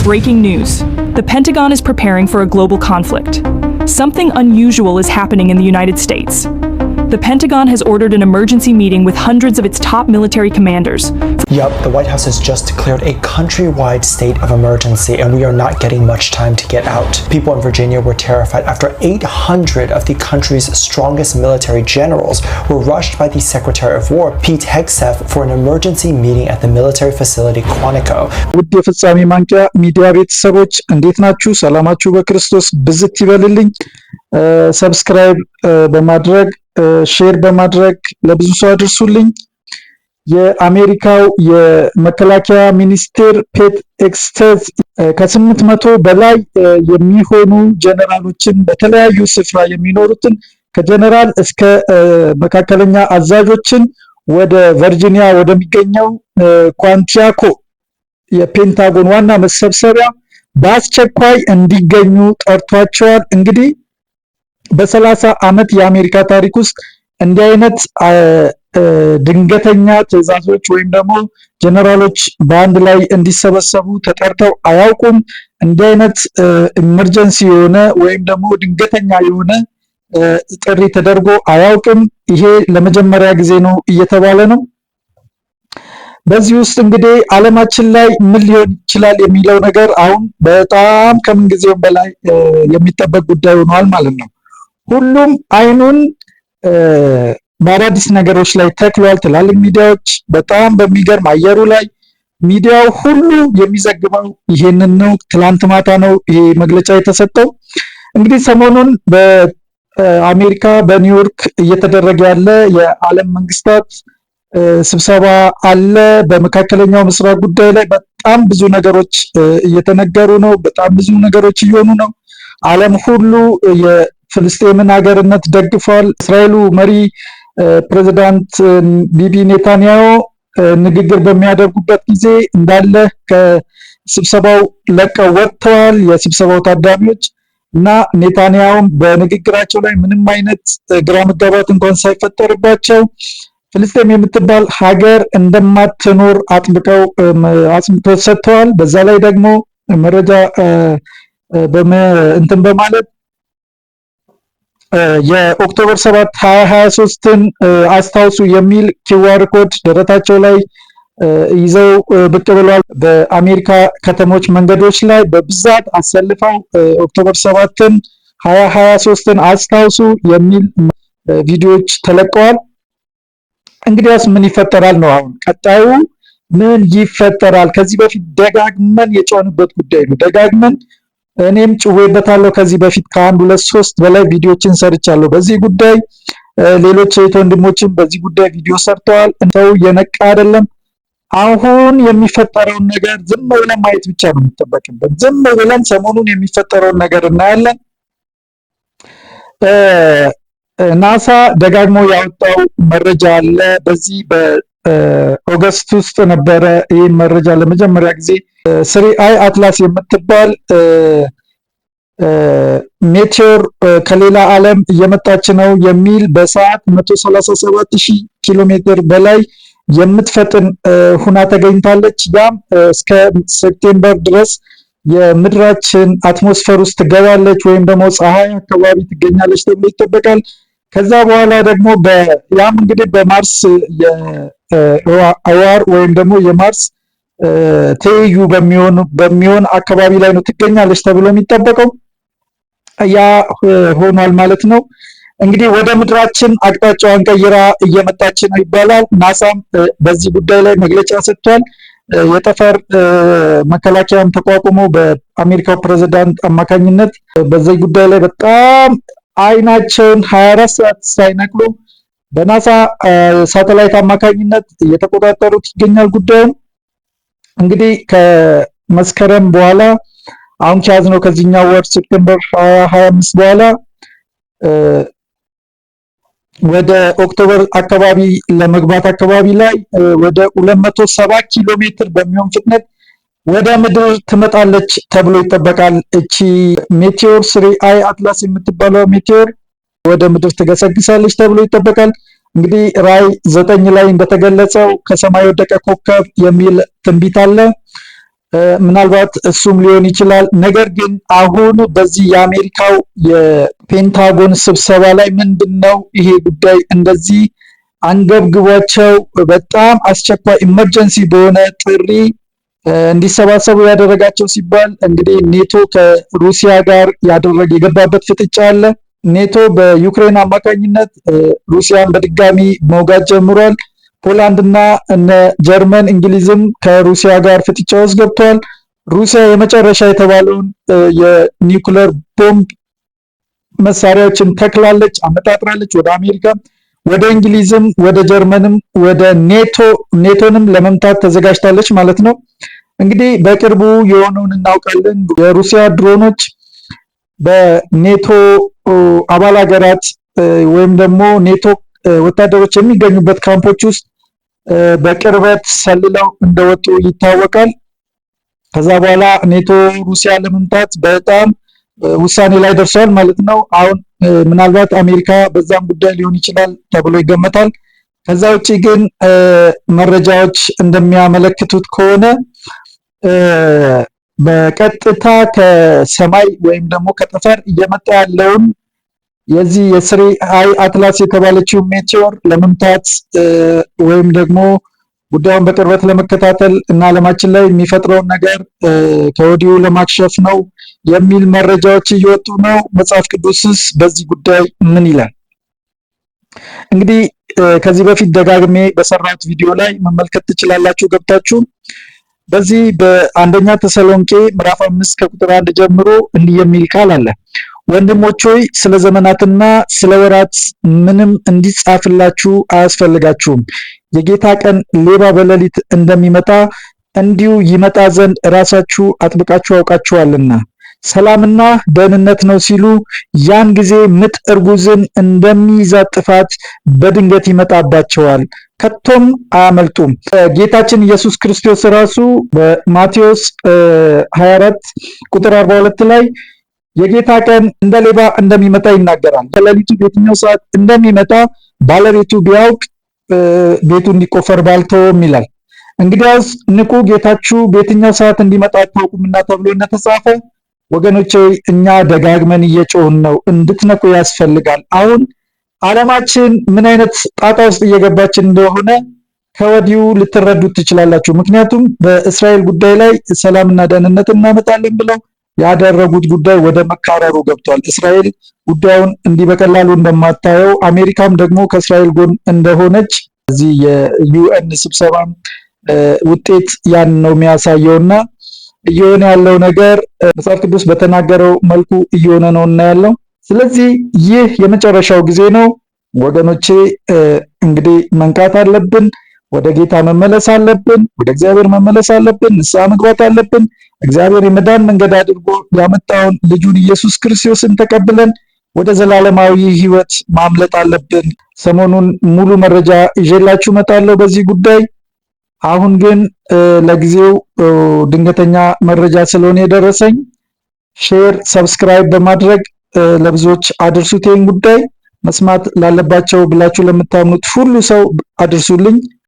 Breaking news. The Pentagon is preparing for a global conflict. Something unusual is happening in the United States. The Pentagon has ordered an emergency meeting with hundreds of its top military commanders. Yup, the White House has just declared a countrywide state of emergency, and we are not getting much time to get out. People in Virginia were terrified after 800 of the country's strongest military generals were rushed by the Secretary of War, Pete Hegseth, for an emergency meeting at the military facility Quantico. ውድ የፍጻሜ ማንቂያ ሚዲያ ቤተሰቦች፣ እንዴት ናችሁ? ሰላማችሁ በክርስቶስ ብዝት ይበልልኝ። Subscribe በማድረግ፣ share በማድረግ ለብዙ ሰው አድርሱልኝ። የአሜሪካው የመከላከያ ሚኒስቴር ፔት ሄግሴት ከ800 በላይ የሚሆኑ ጀነራሎችን፣ በተለያዩ ስፍራ የሚኖሩትን፣ ከጀነራል እስከ መካከለኛ አዛዦችን ወደ ቨርጂኒያ ወደሚገኘው ኳንቲኮ የፔንታጎን ዋና መሰብሰቢያ በአስቸኳይ እንዲገኙ ጠርቷቸዋል። እንግዲህ በ30 ዓመት የአሜሪካ ታሪክ ውስጥ እንዲህ አይነት ድንገተኛ ትዕዛዞች ወይም ደግሞ ጀነራሎች በአንድ ላይ እንዲሰበሰቡ ተጠርተው አያውቁም። እንዲህ አይነት emergency የሆነ ወይም ደግሞ ድንገተኛ የሆነ ጥሪ ተደርጎ አያውቅም። ይሄ ለመጀመሪያ ጊዜ ነው እየተባለ ነው። በዚህ ውስጥ እንግዲህ ዓለማችን ላይ ምን ሊሆን ይችላል የሚለው ነገር አሁን በጣም ከምን ጊዜውም በላይ የሚጠበቅ ጉዳይ ሆኗል ማለት ነው። ሁሉም አይኑን በአዳዲስ ነገሮች ላይ ተክሏል። ትላልቅ ሚዲያዎች በጣም በሚገርም አየሩ ላይ ሚዲያው ሁሉ የሚዘግበው ይሄንን ነው። ትላንት ማታ ነው ይሄ መግለጫ የተሰጠው። እንግዲህ ሰሞኑን በአሜሪካ በኒውዮርክ እየተደረገ ያለ የዓለም መንግስታት ስብሰባ አለ። በመካከለኛው ምስራቅ ጉዳይ ላይ በጣም ብዙ ነገሮች እየተነገሩ ነው። በጣም ብዙ ነገሮች እየሆኑ ነው። ዓለም ሁሉ የፍልስጤምን ሀገርነት ደግፏል። እስራኤሉ መሪ ፕሬዚዳንት ቢቢ ኔታንያሁ ንግግር በሚያደርጉበት ጊዜ እንዳለ ከስብሰባው ለቀው ወጥተዋል የስብሰባው ታዳሚዎች። እና ኔታንያሁም በንግግራቸው ላይ ምንም አይነት ግራ መጋባት እንኳን ሳይፈጠርባቸው ፍልስጤም የምትባል ሀገር እንደማትኖር አጥብቀው አጽንኦት ሰጥተዋል። በዛ ላይ ደግሞ መረጃ እንትን በማለት የ October 7 2023ን አስታውሱ የሚል QR code ደረታቸው ላይ ይዘው ብቅ ብለዋል። በአሜሪካ ከተሞች መንገዶች ላይ በብዛት አሰልፈው October 7ን 2023ን አስታውሱ የሚል ቪዲዮዎች ተለቀዋል። እንግዲያስ ምን ይፈጠራል ነው አሁን ቀጣዩ፣ ምን ይፈጠራል? ከዚህ በፊት ደጋግመን የጮህንበት ጉዳይ ነው። ደጋግመን እኔም ጮሄበታለሁ። ከዚህ በፊት ከአንድ ሁለት ሶስት በላይ ቪዲዮችን ሰርቻለሁ በዚህ ጉዳይ። ሌሎች እህት ወንድሞችም በዚህ ጉዳይ ቪዲዮ ሰርተዋል። ሰው የነቃ አይደለም። አሁን የሚፈጠረውን ነገር ዝም ብለን ማየት ብቻ ነው የሚጠበቅብን። ዝም ብለን ሰሞኑን የሚፈጠረውን ነገር እናያለን። ናሳ ደጋግሞ ያወጣው መረጃ አለ። በዚህ በ August ውስጥ ነበረ ይህን መረጃ ለመጀመሪያ ጊዜ 3I Atlas የምትባል meteor ከሌላ ዓለም እየመጣች ነው የሚል፣ በሰዓት 137 ሺህ ኪሎ ሜትር በላይ የምትፈጥን ሁና ተገኝታለች። ያም እስከ September ድረስ የምድራችን atmosphere ውስጥ ትገባለች ወይም ደግሞ ፀሐይ አካባቢ ትገኛለች ተብሎ ይጠበቃል። ከዛ በኋላ ደግሞ ያም እንግዲህ በማርስ የአዋር ወይም ደግሞ የማርስ ትይዩ በሚሆን አካባቢ ላይ ነው ትገኛለች ተብሎ የሚጠበቀው። ያ ሆኗል ማለት ነው። እንግዲህ ወደ ምድራችን አቅጣጫዋን ቀይራ እየመጣች ነው ይባላል። ናሳም በዚህ ጉዳይ ላይ መግለጫ ሰጥቷል። የጠፈር መከላከያም ተቋቁሞ በአሜሪካው ፕሬዚዳንት አማካኝነት በዚህ ጉዳይ ላይ በጣም አይናቸውን 24 ሰዓት ሳይነቅሉ በናሳ ሳተላይት አማካኝነት እየተቆጣጠሩት ይገኛል ጉዳዩን። እንግዲህ ከመስከረም በኋላ፣ አሁን ከያዝነው ከዚህኛው ወር September 2025 በኋላ ወደ October አካባቢ ለመግባት አካባቢ ላይ ወደ 270 ኪሎ ሜትር በሚሆን ፍጥነት ወደ ምድር ትመጣለች ተብሎ ይጠበቃል። እቺ meteor፣ 3I Atlas የምትባለው meteor ወደ ምድር ትገሰግሳለች ተብሎ ይጠበቃል። እንግዲህ ራዕይ 9 ላይ እንደተገለጸው ከሰማይ የወደቀ ኮከብ የሚል ትንቢት አለ። ምናልባት እሱም ሊሆን ይችላል። ነገር ግን አሁን በዚህ የአሜሪካው የፔንታጎን ስብሰባ ላይ ምንድን ነው ይሄ ጉዳይ እንደዚህ አንገብግቧቸው በጣም አስቸኳይ emergency በሆነ ጥሪ እንዲሰባሰቡ ያደረጋቸው ሲባል፣ እንግዲህ ኔቶ ከሩሲያ ጋር ያደረገ የገባበት ፍጥጫ አለ። ኔቶ በዩክሬን አማካኝነት ሩሲያን በድጋሚ መውጋት ጀምሯል። ፖላንድ እና እነ ጀርመን፣ እንግሊዝም ከሩሲያ ጋር ፍጥጫ ውስጥ ገብተዋል። ሩሲያ የመጨረሻ የተባለውን የኒውክለር ቦምብ መሳሪያዎችን ተክላለች፣ አመጣጥራለች። ወደ አሜሪካ፣ ወደ እንግሊዝም፣ ወደ ጀርመንም፣ ወደ ኔቶንም ለመምታት ተዘጋጅታለች ማለት ነው። እንግዲህ በቅርቡ የሆነውን እናውቃለን። የሩሲያ ድሮኖች በኔቶ አባል ሀገራት ወይም ደግሞ ኔቶ ወታደሮች የሚገኙበት ካምፖች ውስጥ በቅርበት ሰልለው እንደወጡ ይታወቃል። ከዛ በኋላ ኔቶ ሩሲያ ለመምታት በጣም ውሳኔ ላይ ደርሷል ማለት ነው። አሁን ምናልባት አሜሪካ በዛም ጉዳይ ሊሆን ይችላል ተብሎ ይገመታል። ከዛ ውጪ ግን መረጃዎች እንደሚያመለክቱት ከሆነ በቀጥታ ከሰማይ ወይም ደግሞ ከጠፈር እየመጣ ያለውን የዚህ የ 3I ATLAS የተባለችው meteor ለመምታት ወይም ደግሞ ጉዳዩን በቅርበት ለመከታተል እና ዓለማችን ላይ የሚፈጥረውን ነገር ከወዲሁ ለማክሸፍ ነው የሚል መረጃዎች እየወጡ ነው። መጽሐፍ ቅዱስስ በዚህ ጉዳይ ምን ይላል? እንግዲህ ከዚህ በፊት ደጋግሜ በሰራሁት ቪዲዮ ላይ መመልከት ትችላላችሁ ገብታችሁ። በዚህ በአንደኛ ተሰሎንቄ ምዕራፍ 5 ከቁጥር 1 ጀምሮ እንዲህ የሚል ቃል አለ። ወንድሞች ሆይ፣ ስለ ዘመናትና ስለ ወራት ምንም እንዲጻፍላችሁ አያስፈልጋችሁም። የጌታ ቀን ሌባ በሌሊት እንደሚመጣ እንዲሁ ይመጣ ዘንድ ራሳችሁ አጥብቃችሁ አውቃችኋልና፣ ሰላምና ደህንነት ነው ሲሉ ያን ጊዜ ምጥ እርጉዝን እንደሚይዛት ጥፋት በድንገት ይመጣባቸዋል፣ ከቶም አያመልጡም። ጌታችን ኢየሱስ ክርስቶስ ራሱ በማቴዎስ 24 ቁጥር 42 ላይ የጌታ ቀን እንደ ሌባ እንደሚመጣ ይናገራል። ከሌሊቱ በየትኛው ሰዓት እንደሚመጣ ባለቤቱ ቢያውቅ ቤቱ እንዲቆፈር ባልተወም ይላል። እንግዲያውስ ንቁ፣ ጌታችሁ በየትኛው ሰዓት እንዲመጣ አታውቁምና ተብሎ እንደተጻፈ፣ ወገኖቼ፣ እኛ ደጋግመን እየጮህን ነው። እንድትነቁ ያስፈልጋል። አሁን ዓለማችን ምን አይነት ጣጣ ውስጥ እየገባች እንደሆነ ከወዲሁ ልትረዱት ትችላላችሁ። ምክንያቱም በእስራኤል ጉዳይ ላይ ሰላምና ደህንነት እናመጣለን ብለው ያደረጉት ጉዳይ ወደ መካረሩ ገብቷል። እስራኤል ጉዳዩን እንዲህ በቀላሉ እንደማታየው፣ አሜሪካም ደግሞ ከእስራኤል ጎን እንደሆነች እዚህ የ UN ስብሰባ ውጤት ያን ነው የሚያሳየውና እየሆነ ያለው ነገር መጽሐፍ ቅዱስ በተናገረው መልኩ እየሆነ ነው እና ያለው። ስለዚህ ይህ የመጨረሻው ጊዜ ነው ወገኖቼ። እንግዲህ መንቃት አለብን። ወደ ጌታ መመለስ አለብን። ወደ እግዚአብሔር መመለስ አለብን። ንስሐ መግባት አለብን። እግዚአብሔር የመዳን መንገድ አድርጎ ያመጣውን ልጁን ኢየሱስ ክርስቶስን ተቀብለን ወደ ዘላለማዊ ሕይወት ማምለጥ አለብን። ሰሞኑን ሙሉ መረጃ ይዤላችሁ እመጣለሁ በዚህ ጉዳይ። አሁን ግን ለጊዜው ድንገተኛ መረጃ ስለሆነ የደረሰኝ share፣ subscribe በማድረግ ለብዙዎች አድርሱት። ይህን ጉዳይ መስማት ላለባቸው ብላችሁ ለምታምኑት ሁሉ ሰው አድርሱልኝ።